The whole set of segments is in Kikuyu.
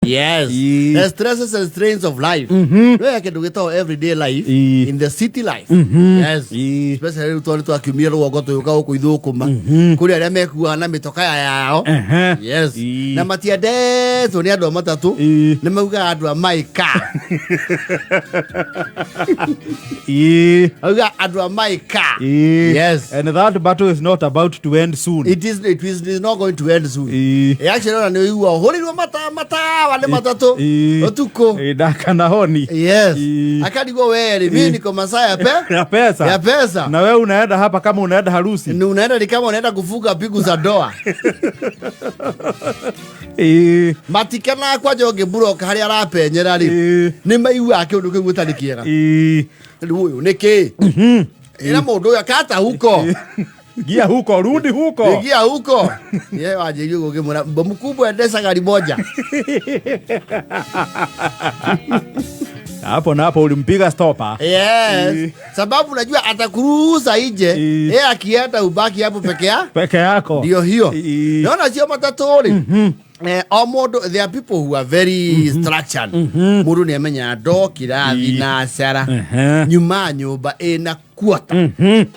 Yes. Ii. The stresses and strains of life. No ya kindu gitagwo everyday life Ii. in the city life. Yes. Ii. Especially riu tondũ twakiumire rũgongo tũgĩũka gũkũ ithũkũma. Kũrĩ arĩa mekuaga na mĩtoka ya yao. Ehe. Yes. Ii. Na matiendetwo nĩ andũ a matatũ. Ii. Nĩ maugaga andũ a my car. Ii. Maugaga andũ a my car. Ii. Yes. And that battle is not about to end soon. It is not going to end soon. Ii. Eh, actually ona nĩ ũigua ũhũrĩirwo matawa nĩ matatũ Ii. ũtukũ. Ii, ndakana honi. Yes. Ii. Akarigwo wewe mimi niko masaa ya pe Ya pesa. ya pesa. Na wewe unaenda hapa kama unaenda harusi. Ni unaenda ni kama unaenda kufunga pigu za ndoa. Ii. Matikena kwanja ũngĩmburoka harĩa arapenyera rĩ. Ii. Nĩ maiguaga kĩũndũ kĩu gĩtarĩ kĩega. Ii. Rĩu ũyũ nĩ kĩ? Ĩra mũndũ ũyũ akata huko. Gia huko, rudi huko. Ingia huko. Yeye wanjĩrie ũguo ngĩmwĩra mkubwa endesha gari moja. Hapo na hapo ulimpiga stopa. Yes. Ii. Sababu najua atakuruhusa nje. Ii. Yeye akienda ubaki hapo peke yako. Peke yako. Ndio hiyo. Ii. Naona cio matatũ rĩ. Eh, o mũndũ there are people who are very structured. Mũndũ nĩ amenyaga ndokĩra thinacara Ehe. nyuma nyũmba ĩna kuota.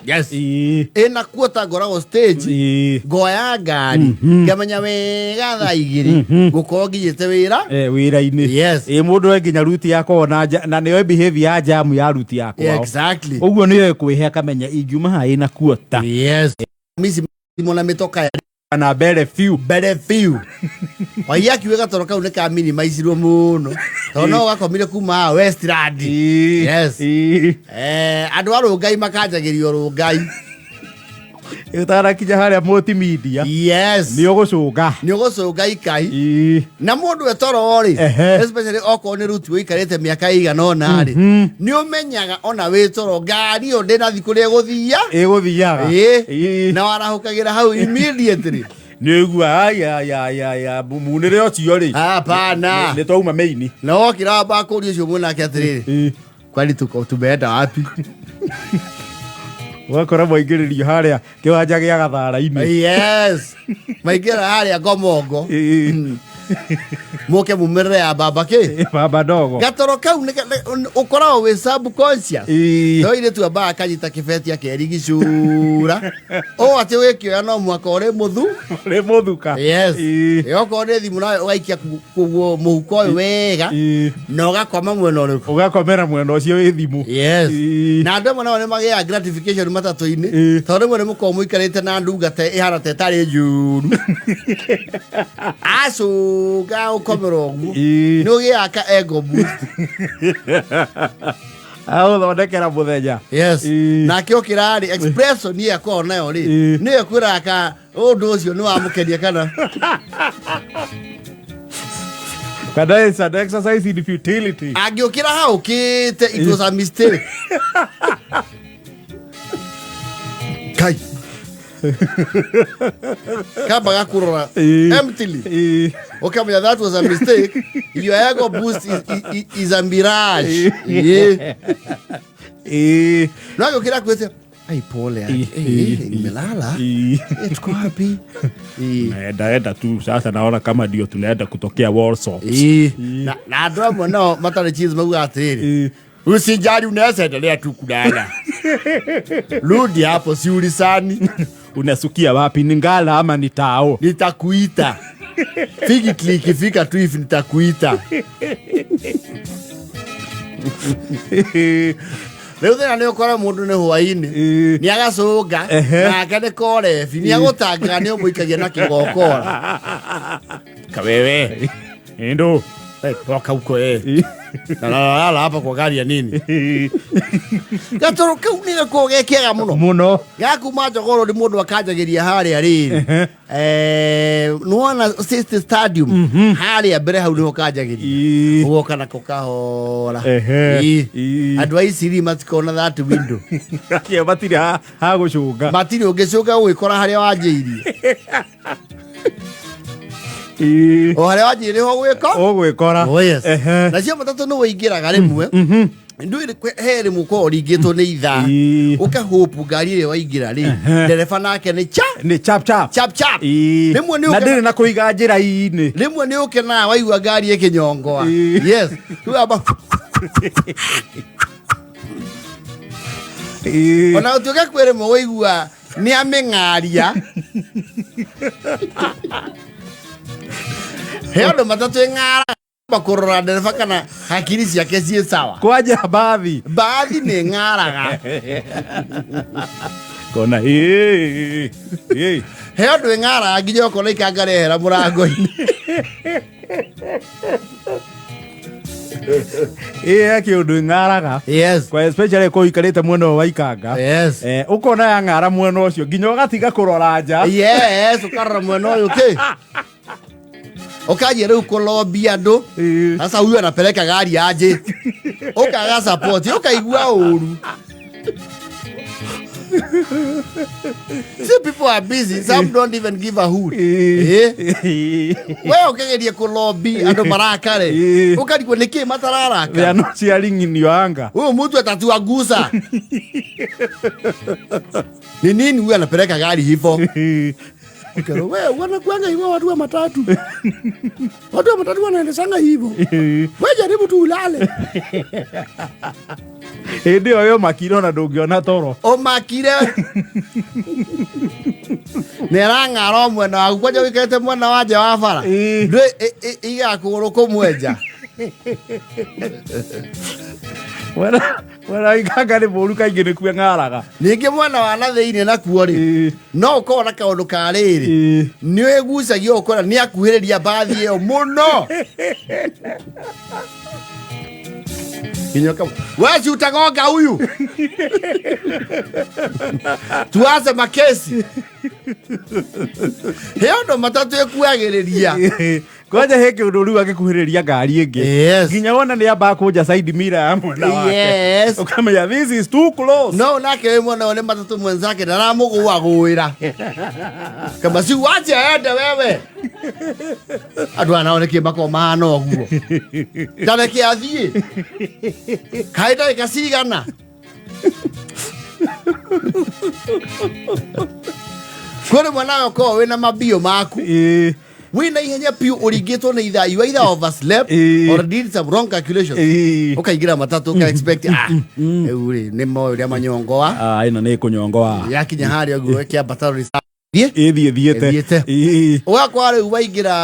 Yes. Ii. Ĩna kuota ngoragwo stage Ii. ngoya ngari ngamenya wega thaa 2 ngũkorwo nginyĩte wĩra. Eh, wĩra-inĩ. Yes. Ĩ mũndũ e nginya ruti yakwa na na nĩoĩ behavior ya jamu ya ruti yakwa. Exactly. Ũguo nĩoĩ kwĩhe akamenya ingiuma haha ĩna kuota. Yes. Misi na mĩtoka ya Na mbere biũ. Mbere biũ. Wai akiuga gatoro kau nĩ ka minimizirwo mũno tondũ no gakomire kuma haha Westland. Ii. Yes. Ii. Eh, andũ a Rũngai makanjagĩrio Rũngai. Ũtanakinya harĩa multimedia. Yes. Nĩ ũgũcũnga. Nĩ ũgũcũnga ikai. Ii. Na mũndũ etoro rĩ, Ehe. especially okorwo nĩ ruti ũikarĩte mĩaka ĩigana ũna rĩ, nĩ ũmenyaga ona wĩ toro ngari ĩyo ndĩnathi kũrĩa ĩgũthia. Ĩgũthiaga. Ĩĩ. Ii. Na warahũkagĩra hau immediately. Nĩ ũigua aya munĩre ũcio rĩ. Hapana. Nĩ twauma maini. Na wokĩra wamba kũria ũcio mwanake atĩrĩrĩ, Ii. kwani tuko tumeenda wapi? Ũgakora mwaingĩrĩrio harĩa kĩwanja gĩa gathara-inĩ. Yes. Maingĩra harĩa ngomongo. Ii. Mũke mumĩrĩre ya baba kĩ? Baba ndogo. Gatoro kau ũkoragwo wĩ subconscious. Ii. No irĩtu ambaga akanyita kĩbeti akerigicũra. Ũũ atĩ wĩkĩoya no mwaka ũrĩ mũthu. Ũrĩ mũthuka. Yes. Ii. Ĩ, okorwo nĩ thimũ nawe ũgaikia kuguo mũhuko ũyũ wega Ii. na ũgakoma mwena ũrĩkũ? Ũgakomera mwena ũcio wĩ thimũ. Yes. Ii. Na andũ amwe nao nĩ magĩaga gratification matatũ-inĩ Ii. tondũ rĩmwe nĩ mũkoragwo mũikarĩte na ndungata ĩhana ta ĩtarĩ njũru acũnga ũkomera ũguo Ii. nĩ ũgĩaga ka ego boost. Agũthondekera mũthenya. Yes. Ii. Nake okĩra rĩ expression ĩyo akoragwo nayo rĩ Ii. nĩyo ĩkwĩraga ka ũndũ ũcio nĩ wamũkenia kana Kana it's an exercise in futility. Angĩũkĩra hau ũkĩte it was a mistake. Kai kamba gakurora Ii. emptily. Ii. Ukamenya that was a mistake. Your ego boost is a mirage. Yeah. Ii. No agĩũkĩra kwĩte ai pole yake. Ii. Eh, eh, nimelala. Ii. Eh, tuko wapi? Eh. Naenda enda tu sasa, naona kama ndio tunaenda kutokea Warsaw. Eh. Na andũ amwe nao matarĩ cheese maugaga atĩrĩrĩ, Ii. usijali unaweza endelea tu kulala, rudi hapo siulisani. Unasukia wapi? Ni Ngala ama ni Tao? Nitakuita figitli ikifika tu hivi nitakuita. Rĩu thĩna nĩ ũkora mũndũ nĩ hwainĩ Ii. nĩ agacũnga Ehe. nake nĩ korebi nĩ agũtangaga nĩ ũmũikagia na kĩgokora kawewe endo. Eh, toka huko eh. Na nalala hapa kwa gari ya nini? Gatoro kau nĩ gakoragwo ge kega mũno. Mũno. Gakuma njogoro nĩ mũndũ akanjagĩria harĩa rĩrĩ. Eh, nĩwona City Stadium harĩa mbere hau nĩho kanjagĩria. Ii. Ũgoka nako kahora. Ehe. Ii. Ii. Andũ a Isiri matikona that window. Acio matirĩ ha gũcũnga. Matirĩ ũngĩcũnga ũgĩkora harĩa wanjĩirie. Ii. O harĩa wanjĩirie nĩho ũgwĩko. Ũgwĩkora. Oh, yes. Ehe. Nacio matatũ nĩ wĩingĩraga rĩmwe. Ndũĩ he rĩmwe ũkoragwo ũringĩtwo nĩ ithaa, ũkahopu ngari ĩrĩa waingĩra rĩ, ndereba nake nĩ cha Nĩ chap chap. Chap chap. Rĩmwe nĩ Na ndĩrĩ na kũiga njĩra-inĩ. Rĩmwe nĩ ũkenaga waigua ngari ĩkĩnyongoa. Yes, rĩu amba ona ũtuĩke kwĩ rĩmwe waigua nĩ amĩng'aria, he andũ matatũ ĩng'ara kũrora ndereba kana hakiri ciake ciĩ sawa. Kwanja mbathi. Mbathi nĩ ng'araga. Kona ĩĩ. Ĩĩ. He andũ ĩng'araga nginya ũkona ikanga rehera mũrango-inĩ. Ĩĩ, he kĩũndũ ĩng'araga. Kwa especially ko ikarĩte mwena ũyũ wa ikanga. Eh, ũkona yang'ara mwena ũcio nginya ũgatiga kũrora nja. Yes, ũkarora mwena ũyũ kĩ ũkanjia rĩu kũlombia andũ. Sasa huyu anapeleka gari aje, ũkaga support, ũkaigua ũru. See, people are busy. Some don't even give a hoot. Eh? We ũkĩgeria kũlobby andũ marakare, ũkarigwo nĩkĩ They matararaka. are not sharing in your anger. Huyu mtu atatuagusa ni nini? Huyu anapeleka gari hivo. Ukero, we wanakuanga hivyo watu wa matatu, watu wa matatu wanaendeshanga hivyo. We jaribu tu ulale. Hĩndĩ ĩyo yo makire ona ndũngĩona toro. Ũmakire nĩ ĩrang'ara o mwena waku, kwanja ũikarĩte mwena wa nja wa bara. Ndwĩ iga kũgũrũ kũmwe nja. Mwena wa ikanga nĩ mũru, kaingĩ nĩkuo ng'araga. Ningĩ mwena wa na thĩinĩ nakuo rĩ, no ũkorwo na kaũndũ ka rĩrĩ, nĩ ĩgucagia ũkora nĩ akuhĩrĩria mbathi ĩyo mũno nginya we si utagonga huyu, tuanze makesi. He ũndũ matatũ ĩkuagĩrĩria. Kwanja he kĩũndũ rĩu agĩkuhĩrĩria ngari ĩngĩ, nginya wona nĩ ambaga kũnja side mirror ya mwena wake, ũkamenya this is too close. No nake wĩ mwena ũyũ nĩ matatũ mwenzake ndaramũgũagũĩra kama si wache aende wewe. Andũ aya nao nĩkĩ makoragwo mahana ũguo? Tareke athiĩ, kaĩ ndagĩka cigana kwĩ rĩmwe nawe ũkoragwo wĩna mabio maku, wĩna ihenya piũ, ũringĩtwo nĩ ithaa, you either overslept or did some wrong calculations. Ũkaingĩra matatũ, ũka expect, ah, rĩu rĩ nĩ moĩ ũrĩa manyongoa. Ah, ĩno nĩ kũnyongoa. Yakinya harĩa ũguo kĩambata rĩ thiĩ. Ĩthiĩ thiĩte. Ĩthiĩte. Ũgakora rĩu waingĩra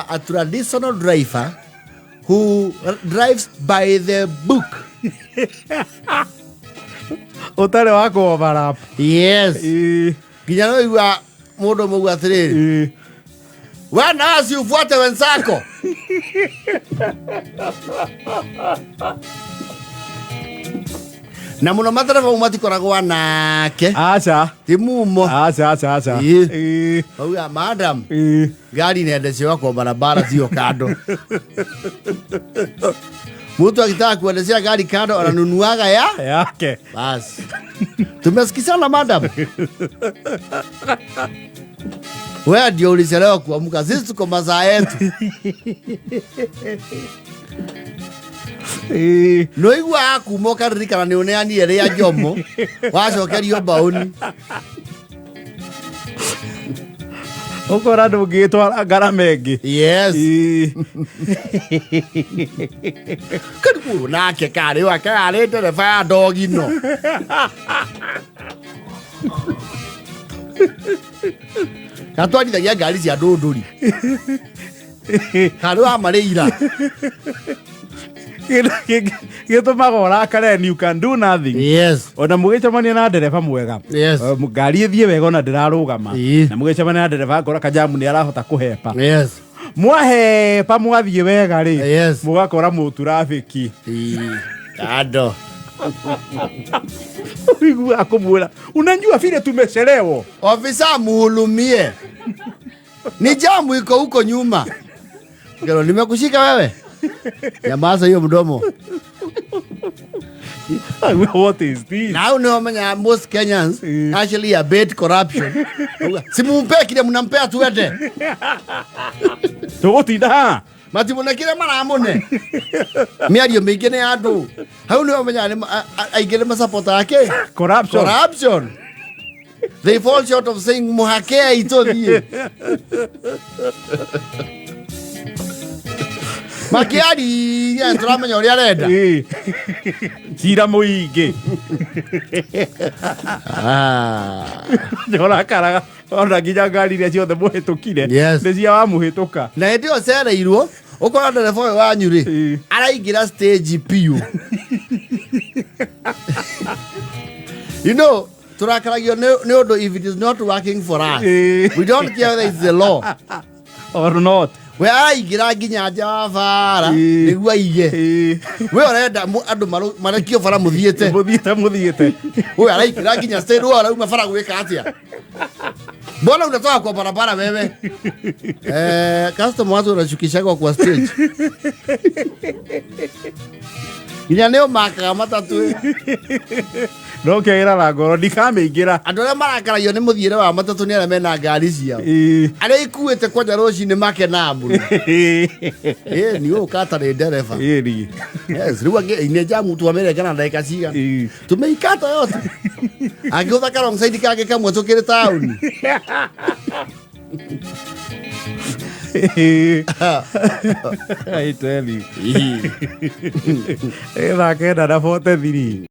a traditional driver who drives by the book. Ũtarĩ wa kũ-overlap. Yes. Nginya no igua mũndũ mũguo atĩrĩrĩ, we nasi ufuate wenzako. Na mũno matereba mau matikoragwo nake. Aca. Ti mumo. Aca, aca, aca. Auga madam, gari inaendeshewa kwa barabara, sio kando. Mtu akitaka kuendeshea gari kando ananunuaga ya yake. Basi tumesikizana, madam. Wewe ndio ulichelewa kuamka, sisi tuko masaa yetu. No igua kuma ũkaririkana nĩ ũneanire rĩa njomo, wacokerio mbaũni. Ũkora ndũngĩtwara ngarama ĩngĩ. Yes. Karibu nake karĩ wake arĩ ndereba ya ndogino gatwarithagia ngari cia ndũndũri karĩ wa marĩira. Kĩndũ kĩngĩ gĩtũmaga ũrakare and you can do nothing, ona mũgĩcemania na ndereba mwega, ngari ĩthiĩ wega ona ndĩrarũgama, na mũgĩcemania na ndereba akora kajamu nĩ arahota kũhepa, mwahepa mwathiĩ wega rĩ, mũgakora mũturabĩki. Kando. Ũiguaga kũmwĩra, unajua vile tumechelewa. Ofisa, muhurumie, ni jamu iko huko nyuma. Ngero, nimekushika wewe, nyamaza hiyo mdomo. What is this? Now nĩo most Kenyans actually abet corruption. Si mumpe kile mnampea tuende. Tũgũtinda haha. Matimũne kĩrĩa maramũne. Mĩario mĩingĩ nĩ ya andũ. Hau nĩho ũmenyaga nĩ aingĩ nĩ masapota ake. Corruption. Corruption. They fall short of saying mũhakei tũthiĩ. Makĩaria tũramenya ũrĩa arenda. Ĩĩ. Cira mũingĩ. Ah. Ũrakaraga ona nginya ngari iria ciothe mũhĩtũkire. Yes. Nĩ cia wamũhĩtũka. Na hĩndĩ ĩyo cereirwo ũkora ndereba ũyũ wanyu rĩ Ĩĩ. araingĩra stage piũ. You know, tũrakaragio nĩ nĩ ũndũ if it is not working for us. Ĩĩ. We don't care whether it's the law. Or not. We araingĩra nginya nja wa bara Ĩĩ. nĩguo aige. Ĩĩ. We ũrenda andũ marekio bara mũthiĩte. Mũthiĩte mũthiĩte. Huyu araingĩra nginya stage, huyu arauma bara gwĩka atĩa? Mbona unatoka kwa barabara wewe? Customer watu wanashukishagwa kwa stage. Nginya nĩ ũmakaga matatũ. No kĩagira na ngoro ndikamĩingĩra. Andũ arĩa marakaragio nĩ mũthiĩre wa matatũ nĩ arĩa mena ngari ciao. Ĩĩ. Arĩa ikuĩte kwanja rũcinĩ makenaga mũno. Ĩĩ ni ũũ katarĩ ndereba. Ĩĩ. Yes, rĩu angĩ nĩ jamu twamĩrenga na ndagĩka cigana. Ĩĩ. Tumeikata yote. Angĩũtha ka wrong side kangĩ kamwe tũkĩrĩ taũni. I tell you. Thaa 9:43.